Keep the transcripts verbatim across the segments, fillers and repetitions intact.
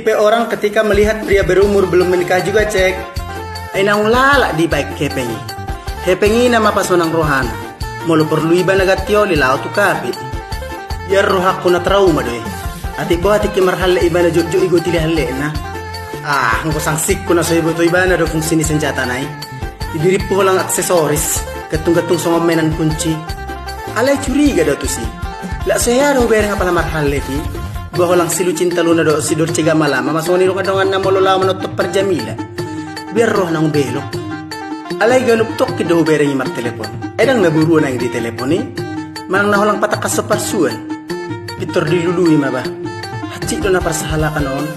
Pe orang ketika melihat pria berumur belum menikah juga, cek. Ai naung lalak dibaen hepeng i. Hepeng i na mapasonang rohana. Molo porlu ibana ganti oli laho tu kafe. Biar rohangku na trauma do i. Atik boha tingki marhalle ibana jotjot i gotili hallena. Ah, anggo sangsingku na so iboto ibana do fungsi ni senjatana i. Dibirimpu holan aksesoris, gantung-gantung songon mainan kunci. Alai curiga do au tusi. Lak so hea do hubereng apala marhalle i. Boha holan si Lucinta Luna dohot si Dolce Gamalama ma songon i dongan-donganna molo laho manonton Parjamila. Biar roha naung belok. Alai ganup tongkin do hubereng i martelepon. Ai ndang na borua naeng ditelepon i. Manang na holan patangkas so parsuan. Pintor dilului ma bah. Hansit do na parsahalakan on.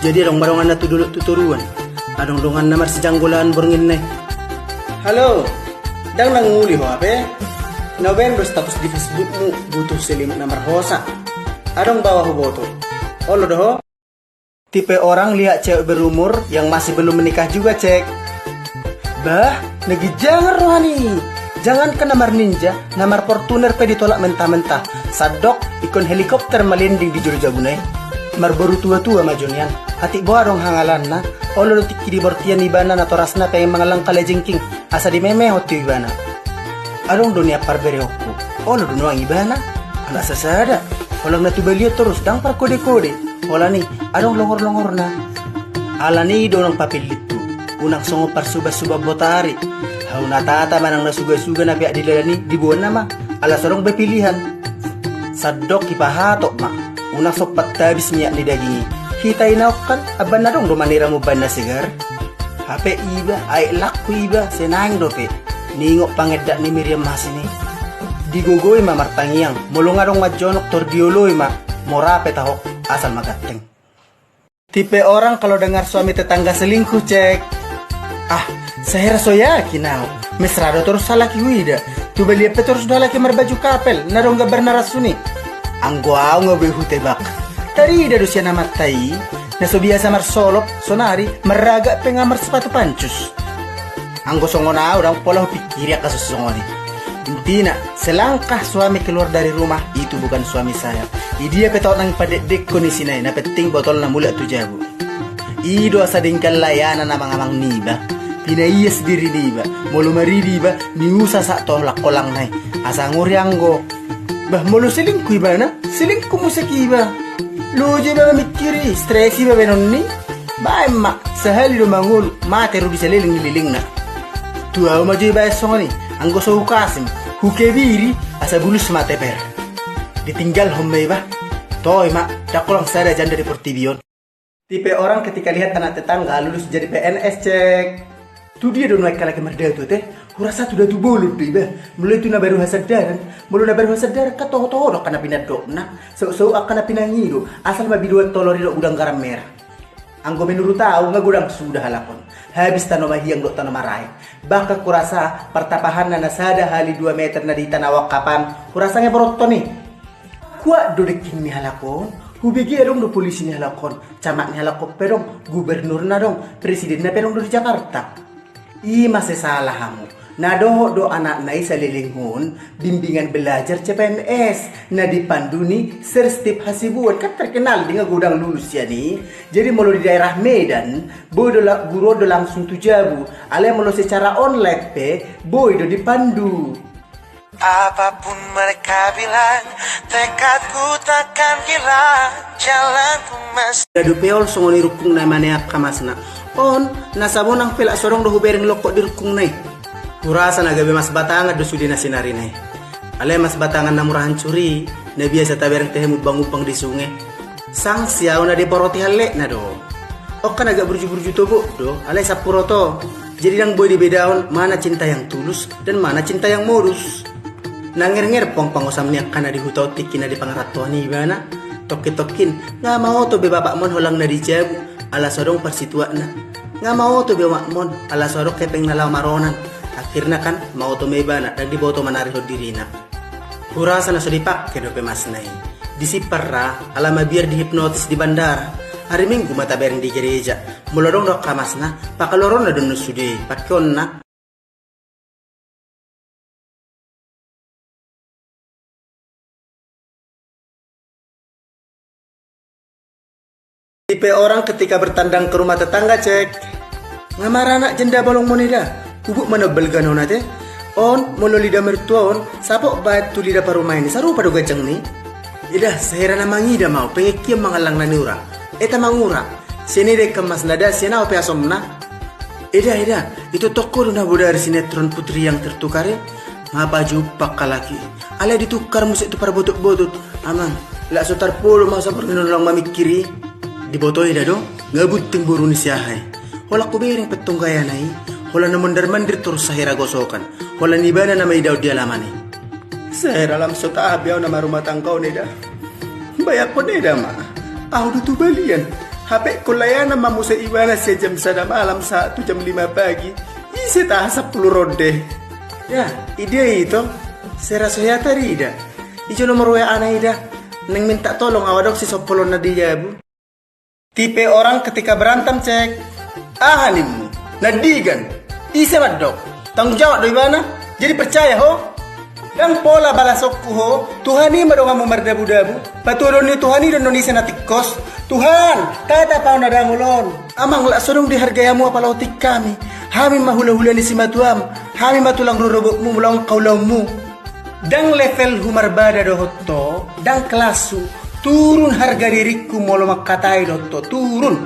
Jadi adong ma donganna tu dolok tu toruan. Adong donganna marsijanggolan bornginna i. Halo. Ndang na nguli ho hape? Na hubaen do status di Facebookmu, butuh selimut na marhosa. Adong baoa huboto. Olo do ho? Tipe orang lihat cewek berumur yang masih belum menikah juga, cek. Bah, na ginjangan rohana i. Jangankan na marninja, na marfortuner pe ditolak mentah-mentah. Sandok, ingkon helikopter ma landing di jolo jabuna i. Marboru tua-tua ma jo nian. Atik boha adong hangalaanna, olo do tingki di bortian ibana natorasna pengen mangalangka lajengking. Asa dimemehon tu ibana. Adong do nian parberehonku. Olo do nuaeng ibana. Anak sasada. Holan na tu balian torus ndang parkode-kode. Holan i, adong longor-longorna. Alani i do unang papillithu. Unang songon parsuba-suba botari. Hau na tata manang na suga-suga na peak di dalan i diboanna ma. Ala so adong be pilihan. Sandok ipahatop ma. Unang sompat habis miak ni daging i. Hita i na on kan, amban na adong do manira umbahen na segar. Hape iba, aek langku iba, sai naeng dope. Ningot pangendat ni Miriam Hasyim i. Digogoi ma martangiang, molo nga adong manjonok tor dioloi ma, mora pe taho, asal ma ganteng. Tipe orang kalau dengar suami tetangga selingkuh, cek. Ah, sai hera so yakin au. Mesra do torus halak i huida. Tu balian pe torus do halak i marbaju kapel, na adong gambar na rasuni. Anggo au nga boi hutebak. Tarida do sian amanta i. Na so biasa marsolop, sonari, marragak pe nga marsepatu pancus. Anggo songon au, ndang pola hupingkiri angka sosongon i. Intina, selangkah suami keluar dari rumah, itu bukan suami saya. Idia pe taon nang padekdekkon isi na i, na penting botolna mulak tu jabu. I do asa denggan layana na mangamang niba. Pinaias diri niba, molo maridi iba, niusa sahat tu holang-holangna i. Asa ngori anggo. Bah, molo selingkuh ibana, selingkuh muse iba. Loja iba mamingkiri, stres iba baenonna i. Baen ma, sahali do mangolu, mate ro di saleleng ni lelengna. Tu au ma jo ibaen songon i, anggo so hukasing, hukebiri, asa bulus ma teper. Ditinggalhon ma iba. Toe ma, ndang holan sada janda di portibi on. Tipe orang ketika lihat anak tetangga lulus jadi P N S, cek. Tu dia do nuaeng halak i mardatu, ate? Hurasa tu datu bolon do iba. Molo i tu na baru hasandaran, molo na baru hasandaran kan toho-toho do angka na pinandokna. Saut-saut angka na pinangido, asal ma bidoan tolor i dohot gudang garam merah. Anggo menurut au nga godang suda halak on. Habis tano mahiang dohot tano maraek. Bahkan hurasa partapahanna na sada hali dua meter na di Tanah Wakaf an, hurasa nga borotton i. Kuat do dengking ni halak on. Hubege adong do polisi ni halak on. Camat ni halak on pe adong, gubernurna adong, presidenna pe adong do di Jakarta. I ma sai salah hamu. Na dohot do anakna i saleleng on bimbingan belajar C P N S na dipandu ni Sir Steve Hasibuan, kan terkenal do i nga godang lulus sian i. Jadi molo di daerah Medan, boi do la-, guru on do langsung tu jabu. Alai molo secara online pe, boi do dipandu. Apapun mereka bilang, tekadku takkan hilang, jalanku masih. Dadu peol songon i rungkungna i, mane angka masna. On, na sabonang pe lak so adong do hubereng longkot di rungkungna i. Hurasa na gabe mas batangan do sude na sinarina i. Alai mas batangan na mura hancur i, na biasa tabereng tehe mumbang-umbang di sunge. Sangsi au na diporoti hallekna do. Ongka na agak burju-burju tobok do, alai sampurot do. Jadi ndang boi dibedaon mana cinta yang tulus dan mana cinta yang modus. Nangnger-nger pong pangosam ni angka na di huta on tingki na di pangarantoan ibana. Tongkin-tongkin, nga maoto be bapakmon holang na di jabu, ala so adong parsituakna. Nga maoto be omakmon, ala so adong hepeng na laho maronan. Akhirna kan, maoto ma ibana, ndang diboto manarihon dirina. Hurasa na so dipake dope masna i. Disi parra, ala mabiar dihipnotis di bandara. Hari Minggu ma tabereng di gereja. Molo adong do angka masna, pakaluaronna do annon sude, pakeonna. Tipe orang ketika bertandang ke rumah tetangga, cek. Nga maranak janda bolong mone da. Hubuk mana balgana on ate. On, molo lida mertua on, sapok baen tu lida parumaen i, sarupa do ganjang ni. Ida, sahera na mangida mau, pengekkian mangallang na niura. Eta mangura. Sian ida ikan mas nada, sian au pe asomna. Ida, ida, itu toko do na bodari sinetron Putri yang Tertukar i. Nga pajupak halak i. Alai ditukar muse tu parbotot-botot. Amang, lak so tarpolo masa parninon lang mamikiri. Diboto ida do, nga bunting boru ni si aha i. Holan hubereng pettong gayana i. Holan na mondar-mandir torus sahera gosokan. Holan ibana na maidaon di alaman i. Sahera lam so tabi au na marumah tangga on ida. Bayangkon eda ma. Ahu do tu balian. Hape kolayanan ma muse ibana sian jam sada malam sahat tu jam lima pagi. Ise tahan sappulu ronde. Ya, ida i to. Sera so hea tarida. Ijo nomor W A na ida. Neng minta tolong awa dok si soppolon na di jabu. Tipe orang ketika berantem, cek. Aha nimmu? Nandigan. Ise mandok? Tanggung jawab do ibana. Jadi percaya ho. Dang pola balasonku ho. Tuhan i ma donganmu mardabu-dabu. Patuodon ni Tuhan i do non ise na tingkos. Tuhan, tata pahon na dangol on. Amang, lak so dung dihargai hamu apala otik kami. Hami ma hula-hula ni simatuam. Hami ma tulang rorobotmu mulaon kaulaonmu. Dang levelhu marbada dohot ho, dang kelashu. Turun harga diringku molo mangkatai dohot ho, turun.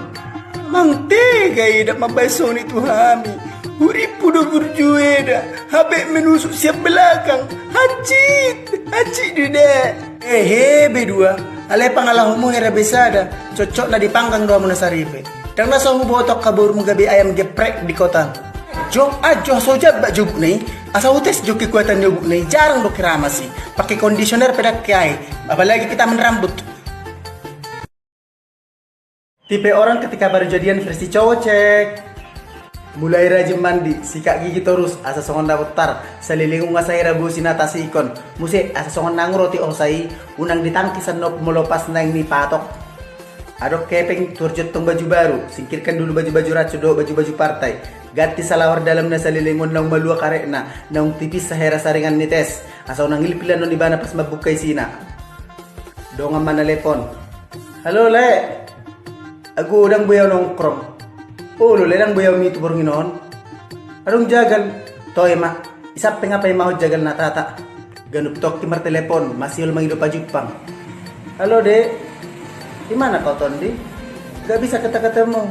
Mang tega eda mambaen songon i tu hami. Hurippu do burju eda. Hape menusuk sian belakang. Hancit, hancit do eda. Ehe be dua. Alai pangalahomu hera be sada. Cocok na dipanggang do hamu na saripe. Dang na so huboto angka borumuna gabe ayam geprek di kota. Jok ajo so jambak jobuk na i. Asa hutes jo kekuatan ni obuk na i, jarang do keramas i. Pake kondisioner pe dang keai. Apalagi pitamen rambut. Tipe orang ketika baru jadian versi cowok, cek. Mulai rajin mandi, sikat gigi torus, asa songon na bontar. Saleleng unga sahera bosi na tasikon. Muse, asa songon na nang roti osa i. Unang ditangki sannop molo pas naeng ni patok. Adong kepeng tu horjontong baju baru, singkirkan dulu baju-baju racun dohot baju-baju partai. Ganti salawar dalam na saleleng on naung malua karetna, naung tipis sahera saringan ni tes. Asa unang ilpil annon ibana pas mambuka isina. Dongan ma na lepon. Halo le. Ago dang boi au nongkrong. Olo le, dang boi au mitu borngin on. Adong jagal. Toe ma. Isampeng apa i ma ho jagal na tata. Ganup tokki martelepon, masihol mangido pajumpang. Halo dek. Di mana kau tondi? Gak bisa kita ketemu.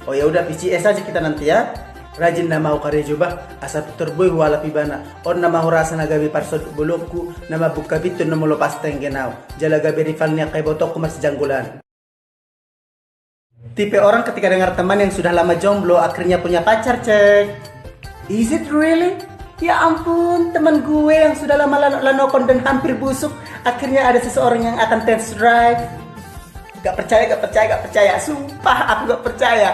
Oh ya udah, P C S aja kita nanti ya. Rajin nama au karejo bah. Asa pintor boi hualap ibana. On nama hurasa na gabe parsonduk bolongku. Nama buka pintu nama lopas tenggen au. Jala gabe rival ni angka ibotongku marsijanggolan. Tipe orang ketika dengar teman yang sudah lama jomblo akhirnya punya pacar, cek. Is it really? Ya ampun, teman gue yang sudah lama lano-, lanokon dan hampir busuk, akhirnya ada seseorang yang akan test drive. Gak percaya, gak percaya, gak percaya. Sumpah, aku gak percaya.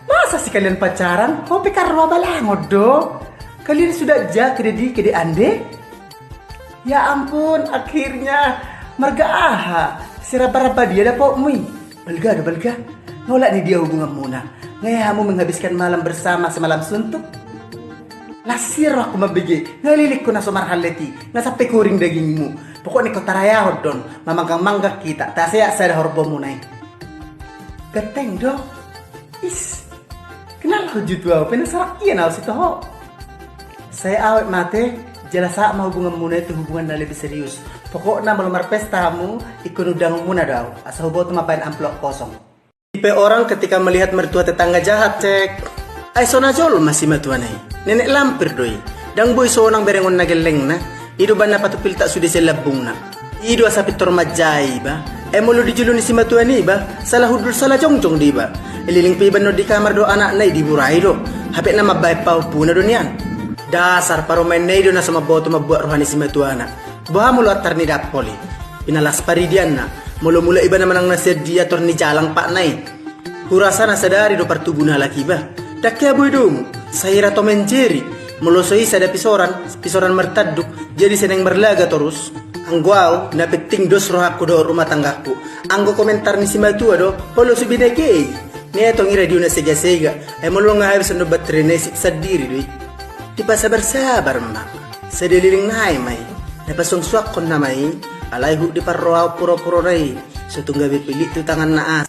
Masa sih kalian pacaran? Hopi karua balangon do. Kalian sudah ja kede di kede ande? Ya ampun, akhirnya. Marga aha? Siraba-raba dia dapotmu i. Balga do, balga. Nolak ni dia hubunganmuna. Nga hamu menghabiskan malam bersama semalam suntuk. Las siro aku mambege. Nga lilingku na so marhallet i. Nga sampe koring dagingmu. Pokokna ko tarayahon don. Mamanggang-manggang kita. Taseak sada horbomuna i. Ganteng do. Is. Kenal ho jo tu au, penasaran hian au sitahu. Sai awet mate, jala sahat ma hubunganmuna i tu hubungan na lebih serius. Pokokna molo marpesta hamu, ingkon undanganmuna do au, asa huboto mambaen amplop kosong. Tipe orang ketika melihat mertua tetangga jahat, cek. Ai so na jolma simatuana i. Nenek lampir do i. Dang boi sonang berengon na gellengna. I do umbahen na patumpiltak sude sian lambungna. I do asa pintor manjae iba. Ai molo di jolo ni simatuana iba, sala hundul sala jongjong do iba. Leleng pe iba annon di kamar dohot anakna i diburai do. Hape na mambaen pahompuna do nian. Dasar parumaenna i do na so mamboto mambuat roha ni simatuana. Boha molo antar ni dampol i. Pinalas paridianna. Molo mulak iba na manang na sian dia tor ni jalang patna i. Hurasa na sadari do partubuna halak iba. Dang hea boi domu, sahira Tom and Jerry. Molo so i sada pisoran, pisoran martanduk, jadi sai naeng marlaga torus. Anggo au, na penting dos rohangku dohot rumah tanggaku. Anggo komentar ni simatua do, olo so binege i. Nga tong i radio na sega-sega. Ai molo nga habis annon baterena i, sip sandiri do i. Dipasabar-sabar ma. Sada leleng nai ma i. Na pasuang-suangkon nama i. Alai hut diparroha puro-purona i. So tung gabe pilit tu tangan na as.